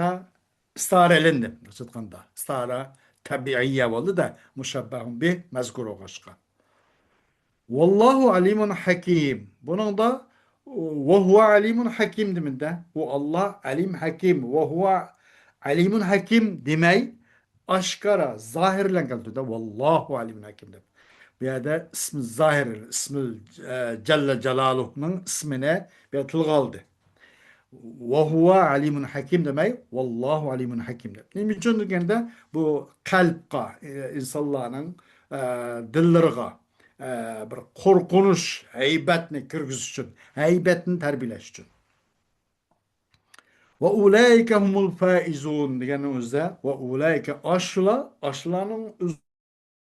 ئىستارە ئېلىندى. ئىستارە تەبىئىيە بولدى-دە، مۇشەببەھۇن بىھ مەزكۇر بولغاچقا. ۋاللاھۇ ئەلىمۇن ھەكىم. بۇنىڭدا ۋەھۇۋە ئەلىمۇن ھەكىم دېمىدى. ئۇ ئاللاھ ئەلىم ھەكىم، ۋەھۇۋە ئەلىمۇن ھەكىم دېمەي، ئاشكارا، زاھىر بىلەن كەلتۈردى. ۋاللاھۇ ئەلىمۇن ھەكىم دەپ. بۇ يەردە ئىسمى زاھىر، ئىسمى، ئە، جەللە جالالۇھنىڭ ئىسمىنى بۇ يەردە تىلغا ئالدى. ۋەھۇۋە ئەلىمۇن ھەكىم دېمەي، ۋاللاھۇ ئەلىمۇن ھەكىم دەپ. نېمە ئۈچۈن دېگەندە، بۇ قەلبقا، ئى، ئىنسانلارنىڭ، ئە، دىللىرىغا، ئە، بىر قورقۇنچ، ھەيبەتنى كىرگۈزۈش ئۈچۈن، ھەيبەتنى تەربىيەلەش ئۈچۈن. ۋە ئۇلەئىكە ھۇمۇل فائىزۇن دېگەننىڭ ئۆزىدە، ۋە ئۇلەئىكە ئاشۇلار، ئاشۇلارنىڭ ئۆز